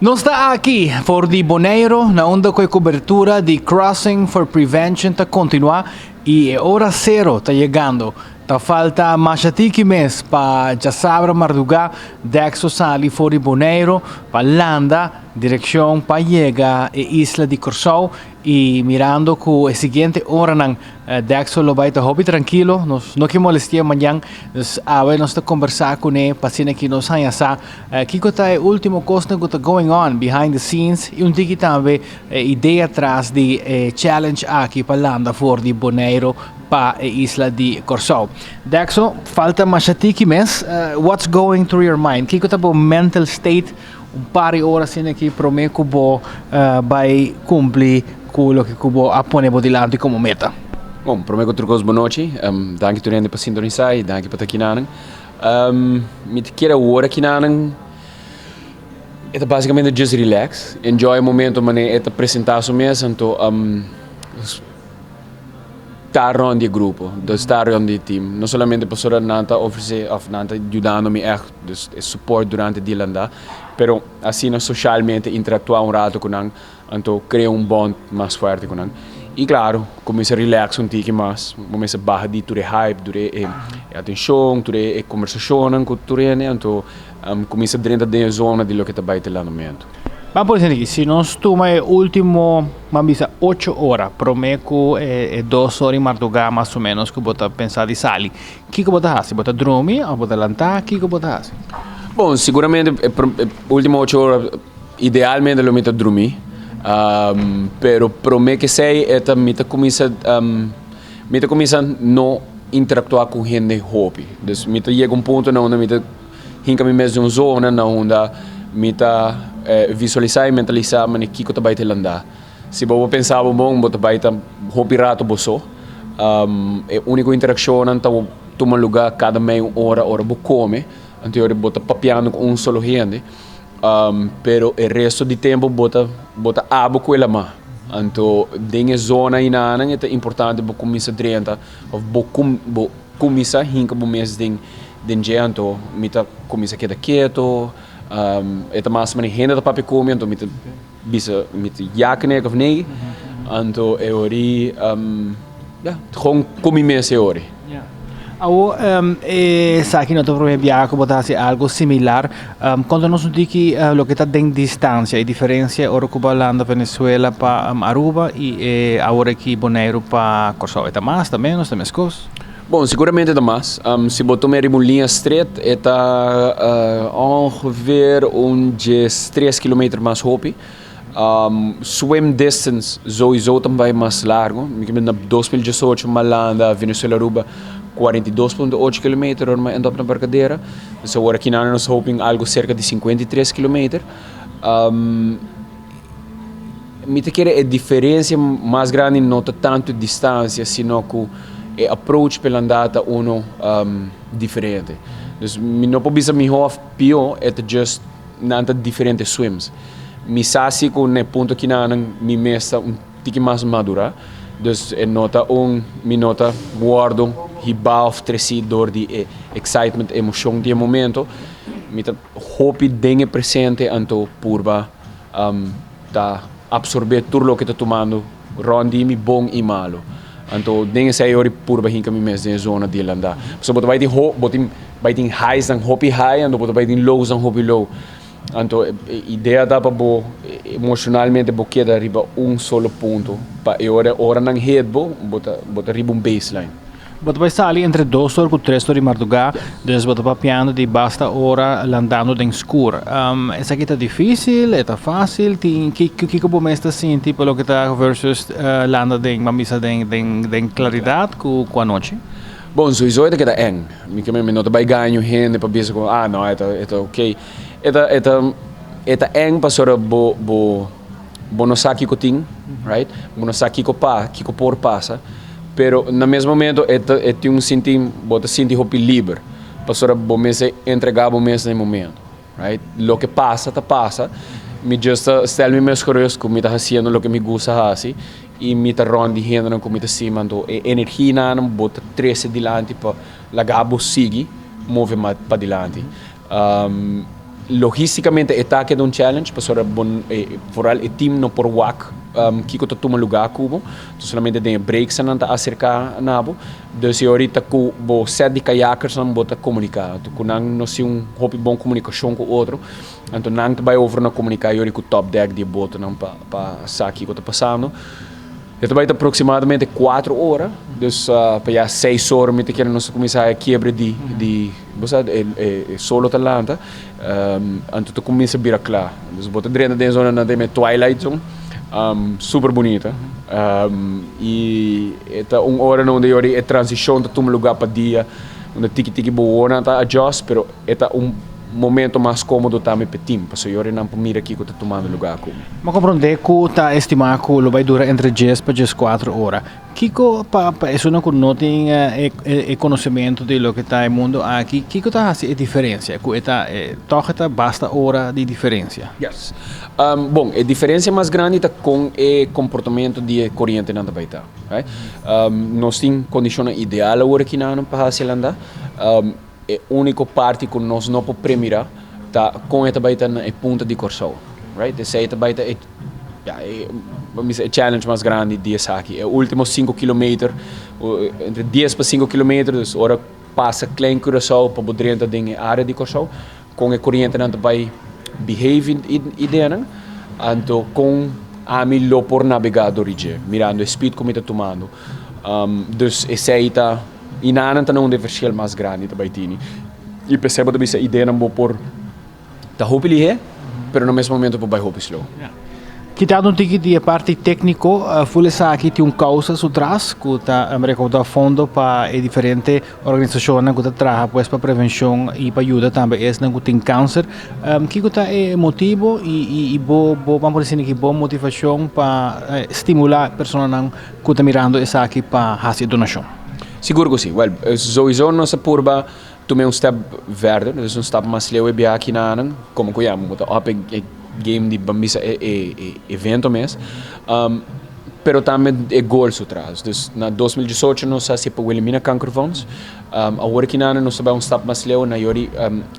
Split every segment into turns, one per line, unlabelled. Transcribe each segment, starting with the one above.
Nos ta aki for di Boneiro, na unda cu e cobertura di Crossing for Prevention ta continua y e ora cero ta yegando. Ta falta masha tiki mes pa djasabra marduga Dexo sali for di Boneiro pa landa direccion pa yega e isla di Corsou y mirando cu e siguiente oranan Dexo lo bai ta hopi trankilo, nos no ke molestia mañan, dus awe nos ta kombersá kuné pa asina ki nos haña sa kiko ta e último kosnan ku ta going on behind the scenes i un tiki tambe e idea tras di e challenge aki pa landa for di Boneiru pa e isla di Kòrsou. Dexo, falta masha tiki mes, what's going through your mind? Kiko ta bo mental state un par di ora asina aki promé ku bo bai kumpli ku loke ku bo a pone bo dilanti komo meta?
Bon, promé ku tur kos bonochi. Danki tur hende pa sintonisá i danki pa ta kinanan. Mi ta kere awor akinanan e ta básicamente just relax, enjoy e momento manera e ta presentá su mes, anto ta rond di e grupo, dus ta rond di e team. No solamente pasobra nan ta ofresé òf nan ta yudando mi ègt, dus e support durante di landa, pero asina socialmente interactua un rato ku nan, anto krea un bond mas fuerte ku nan. I klaro, kuminsá relax un tiki mas, bo mester baha di tur e hype, tur e atenshon, tur e kombersashonnan ku tur hende, anto kuminsá drenta den e zona di loke ta bai te landamentu.
Ban por esaki, si nos tuma e ultimo, ban bisa ocho ora prome ku e dos ora i mardugá mas o menos ku bo ta pensa di sali, kiko bo ta hasi? Bo ta drumi òf bo ta lantá? Kiko bo ta hasi?
Bon, siguramente e ultimo ocho ora idealmente lo mi ta drumi, pero prome ku esei e ta mi ta kuminsa mi ta kuminsa no interaktuá ku hende hopi. Dus mi ta yega un punto na unda mi ta Hinka mi mes den un zona na unda mi ta visualisá i mentalisá manera kiko ta bai te landá. Si bo por pensa bo bon, bo ta bai ta hopi rato bo so. E úniko interakshonnan ta tuma lugá kada mei un ora, ora bo kome. Anto ora bo ta papiando ku un solo hende. Pero e resto di tempu bo ta bo ta abo ku e lamá. Anto den e zona einanan e ta importante bo kuminsá drenta òf bo bo kuminsá hinka bo mes den Den dje anto mi ta kuminsá keda keto, e ta mas manera hende ta papia ku mi anto mi ta bisa mi ta ya knek of nee, anto e ori ya gewoon ku mi mes e ori.
Awor esaki no ta prome biaha ku bo ta hasi algu similar, konta nos un tiki loke ta den distansia, e diferensia ora ku bo a landa Venezuela pa Aruba i e awor aki Boneiru pa Kòrsou, e ta mas, ta menos, ta meskos?
Bon, siguramente ta mas. Si bo tuma e riba un liña stret, e ta ongeveer un 13 kilometer mas hopi. Swim distance sowieso ta bai mas largo. Mi ke na 2018 mi a landa Venezuela Aruba 42.8 kilometer ora mi a end up na Barcadera. Dus awor aki nan nos hoping algo serka di 53 kilometer. Mi ta kere e diferencia mas grandi no ta tanto e distancia sino cu e approach p'e landa ta uno diferente. Dus mi no por bisa miho of pio, e ta just nan ta diferente swims. Mi sa si cu n'e punto kinanan mi mes ta un tiki mas madura, dus e no ta un mi no ta wordo hiba of treci door di e excitement, emocion di e momento. Mi ta hopi den e presente anto purba. Ta absorbé tur loke ta tumando rònt di mi, bon i malu. Anto den esei ora i purba hinka mi mes den e zona di landá. Pasobra bo ta bai tin ho, bo tin bai tin highsnan hopi high anto bo ta bai tin lowsnan hopi low. Anto e idea ta pa bo emoshonalmente bo keda riba un solo punto pa e ora ora nan hit bo, bo ta bo ta riba un baseline.
Bo ta bai sali entre 2 or ku 3 or di mardugá, dus bo ta papiando di basta ora landando den skur. Esaki ta difísil? E ta fásil? Tin kiko bo mes ta sinti pa loke ta versus landa den, ban bisa den den klaridat ku ku anochi?
Bon, souiso e ta keda eng. Mi ke mi no ta bai gaña un hende pa bisa ku ah no e ta e ta ok. E ta e ta e ta eng pasobra bo bo bo no sa kiko tin, right? Bo no sa kiko pa kiko por pasa. Pero na mes momento e ta e tin un sinti bo ta sinti hopi liber pasobra bo mester entrega bo mes na e momento right loke pasa ta pasa mi just ta stel mi mes gerust ku mi ta hasiendo loke mi gusta hasi i mi ta rond di hendenan ku mi ta stima anto e energianan bo ta trese dilanti pa laga bo sigui move padilanti. Logisticamente e ta keda un challenge pasobra bo vooral e team no por wak kiko ta tuma lugar ku bo, solamente den e breaks nan ta acerca na bo. Dus e orita ku bo set di kayakersnan bo ta komunika, anto ku nan no si un hopi bon komunikashon ku otro, anto nan ta bai over na komunika e ori ku top deck di e botonan pa sa kiko ta pasando. E ta bai ta aproximadamente cuatro ora, dus pa ya seis ora mi ta kere nos ta kuminsá e kiebre di di bo sa e e solo ta lanta, anto ta kuminsá bira kla. Dus bo ta drenta den e zona nan ta yama e twilight zone, super bunita i e ta un ora na unda yori e transishon ta tuma lugá pa dia, unda tiki tiki bo wowonan ta adjust pero e ta un momento mas komodo tambe pa e team pasobra yori nan por mira kiko ta tumando lugá ku.
Bo komprondé ku ta estimá ku lo bai dura entre djes pa djeskuatro ora. Kiko pa pa esunnan ku no tin e e konosementu di loke ta e mundu aki, kiko ta hasi e diferensia? Ku e ta tòg e ta basta ora di diferensia?
Yes. Bon, e diferensia mas grandi ta kon e komportamentu di e korientenan ta bai ta. Right? Nos tin kondishonnan ideal awor aki nan pa hasi el anda. E úniko parti ku nos no por premirá ta kon e ta bai ta na e punta di Kòrsou. Right? Esei ta bai ta e, ya, e, bo bisa e challenge mas grandi di esaki. E último sinku kilometer, entre dies pa sinku kilometer, dus ora pasa Klein Curaçao pa bo drenta den e área di Kòrsou, kon e korientenan ta bai behave i ideanan, anto kon ami lo por nabegá dor di dje, mirando e speed ku mi ta tumando. Dus esei ta. I nan ta na un divershel mas grandi ta bai tini. I p'esei bo ta bisa ideanan bo por ta hopi lihé, pero na mes momento por bai hopi slow.
Kitando un tiki di e parti tékniko, ful esaki tin un kousa su tras ku ta rekoudá fondo pa e diferente organisashonnan ku ta traha pues pa prevenshon i pa yuda tambe esnan ku tin kanser. Kiko ta e motibo i bo bo ban por disi aki bo motivashon pa stimulá personanan ku ta mirando esaki pa hasi e donashon?
Sigur ku si. Wèl, souiso nos a purba tuma un stèp verder, dus un stap mas leu e biaha aki na nan, komo ku ya bo ta op e game di ban bisa e evento mes, pero tambe e goal su tras. Dus na 2018 nos a hasi pa Wilhelmina Kankerfonds, awor aki na nan nos ta bai un stap mas leu na yori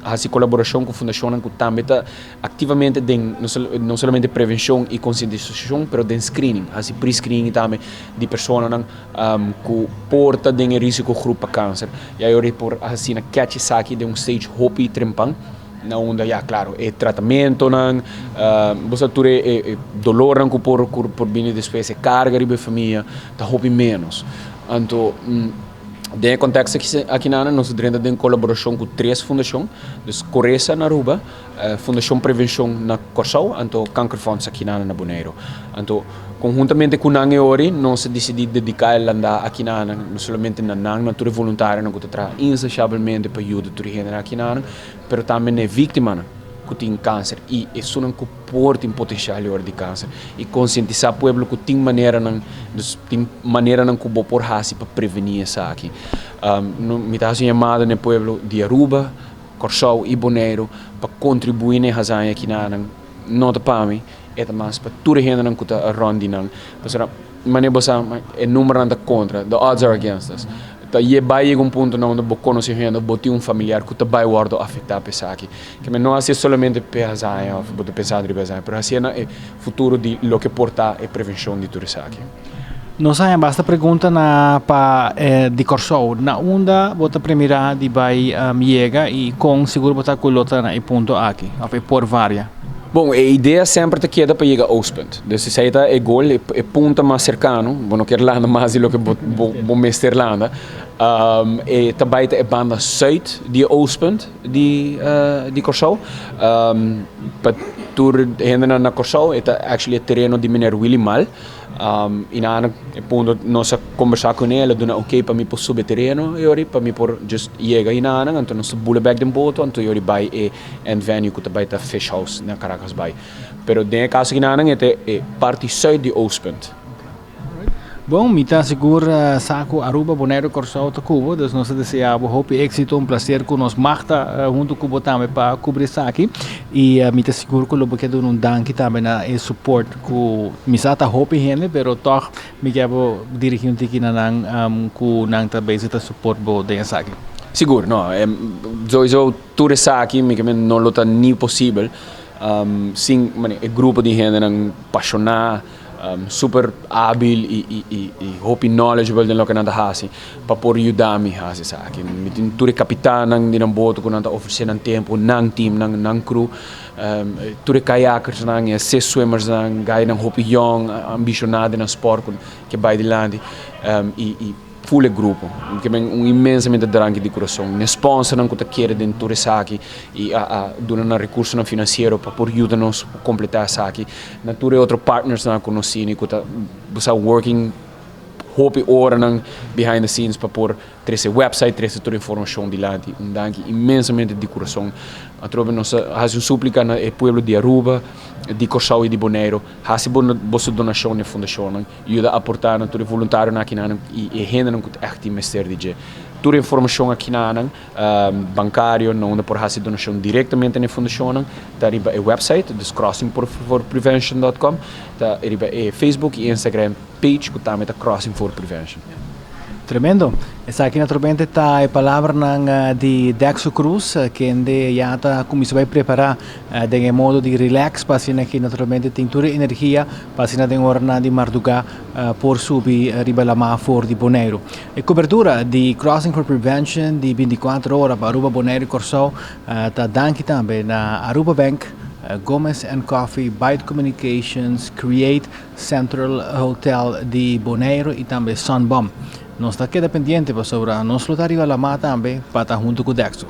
hasi kolaborashon ku fundashonnan ku tambe ta Activamente den no solamente prevencion y concientisacion pero den screening, haci pre-screening tambe di personanan cu por ta den e risico groep pa cancer. Y ayora por asina catch esaki den un stage hopi trempan na unda ya claro e tratamentonan, bo sa tur e dolornan cu por bini despues, e carga riba e famia ta hopi menos. Anto. Den e konteksto aki nan nos ta drenta den kolaborashon ku tres fundashon, dus Coresa na Aruba, Fundashon Prevenshon na Kòrsou anto Kankerfonds aki nan na Boneiru. Anto konhuntamente ku nan e ori nos a disidí dediká e landá aki nan no solamente na nan, na tur e voluntarionan ku ta traha insashabelmente pa yuda tur e hendenan aki nan, pero tambe na e víktimanan ku tin kanser i esunnan ku por tin potencial di ora di cancer y concientisa pueblo cu tin maneranan, dus tin maneranan cu bo por haci pa preveni esaki. Mi ta haci un yamada na e pueblo di Aruba, Corsou y Boneiru pa contribui na e hazaña aki nan, no ta pa mi, e ta mas pa tur e hendenan cu ta rond di nan, pasobra manera bo sa e numbernan ta contra, the odds are against us. Ta ye bai yega un punto na unda bo conoce un hende of bo tin un familiar cu ta bai wordo afecta pa esaki. Ke men no hacié solamente p'e hazaña of bo ta pensando riba e hazaña, pero hacié na e futuro di loke por ta e prevencion di tur esaki.
Nos haña basta pregunta na pa di Kòrsou. Na unda bo ta premirá di bai yega i kon sigur bo ta ku lo ta na e punto aki òf e por varia?
Bon, e idea semper ta keda pa yega Oostpunt. Dus esei ta e goal, e punta mas serkano. Bo no kier landa mas di loke bo mester landa. E ta bai ta e banda sùit di e Oostpunt di Kòrsou. Pa tur hendenan na Kòrsou e ta actually e tereno di meneer Willy Maal. I na e punto nos a kombersá kuné, el a duna oké pa mi por subi e tereno e ora pa mi por just yega einan. Anto nos ta bula bèk den boto anto e ora bai e end venue ku ta bai ta Fish House na Caracas Bay. Pero den e kaso akinan e ta e parti sùit di Oostpunt.
Bon, mi ta sigur sa ku Aruba, Boneiru, Kòrsou ta ku bo, dus nos ta deseá bo hopi éksito, un plaser ku nos mag ta huntu ku bo tambe pa kubri esaki i mi ta sigur ku lo bo ke duna un danki tambe na e support ku mi sa ta hopi hende pero tòg mi ke bo dirigí un tiki na nan ku nan ta bezig ta support bo den esaki.
Sigur, no. Sowieso tur esaki, mi ke no lo ta ni posibel sin e grupo di hendenan pasiona, super habil y hopi knowledgeable den loke nan ta hasi pa por yuda mi hasi esaki. Mi tin tur e kapitannan di nan boto ku nan ta ofresé nan tempu, nan team, nan crew, tur e kayakers nan, e sea swimmers nan, gainan hopi young, ambishoná den nan sport ku ke bai dilanti y full e grupo. Ke men un inmensamente danki di kurason. E sponsornan ku ta kere den tur esaki y a duna nan rekursonan finansiero pa por yuda nos kompletá esaki. Na tur e otro partners nan ku nos tin ku ta working hopi oranan behind the scenes pa por trese website, trese tur informashon dilanti. Un danki inmensamente di kurason. Atrobe nos a hasi un súplika na e pueblo di Aruba, di Kòrsou i di Boneiru. Hasi boso donashon na e fundashonnan. Yuda aportá na tur e voluntarionan akinan i e hendenan ku ta ègt tin mester di dje. Tur informashon akinan bankario na unda por hasi donashon direktamente na e fundashonnan ta riba e website, dus crossingforprevention.com, ta riba e Facebook i Instagram page ku tambe ta Crossing for Prevention.
Tremendo. Esaki naturalmente ta e palabranan di Dexo Cruz, kende ya ta kuminsá bai prepará den e modo di relax pa asina ki naturalmente tin tur e energia pa asina den oranan di mardugá por subi riba lamá for di Boneiru. E kobertura di Crossing for Prevention di 24 ora pa Aruba, Boneiru i Kòrsou ta danki tambe na Aruba Bank, Gomez and Coffee, Byte Communications, Create, Central Hotel di Boneiru i tambe Sunbum. Nos ta keda pendiente pasobra nos lo ta riba lamá tambe pa ta huntu ku Dexo.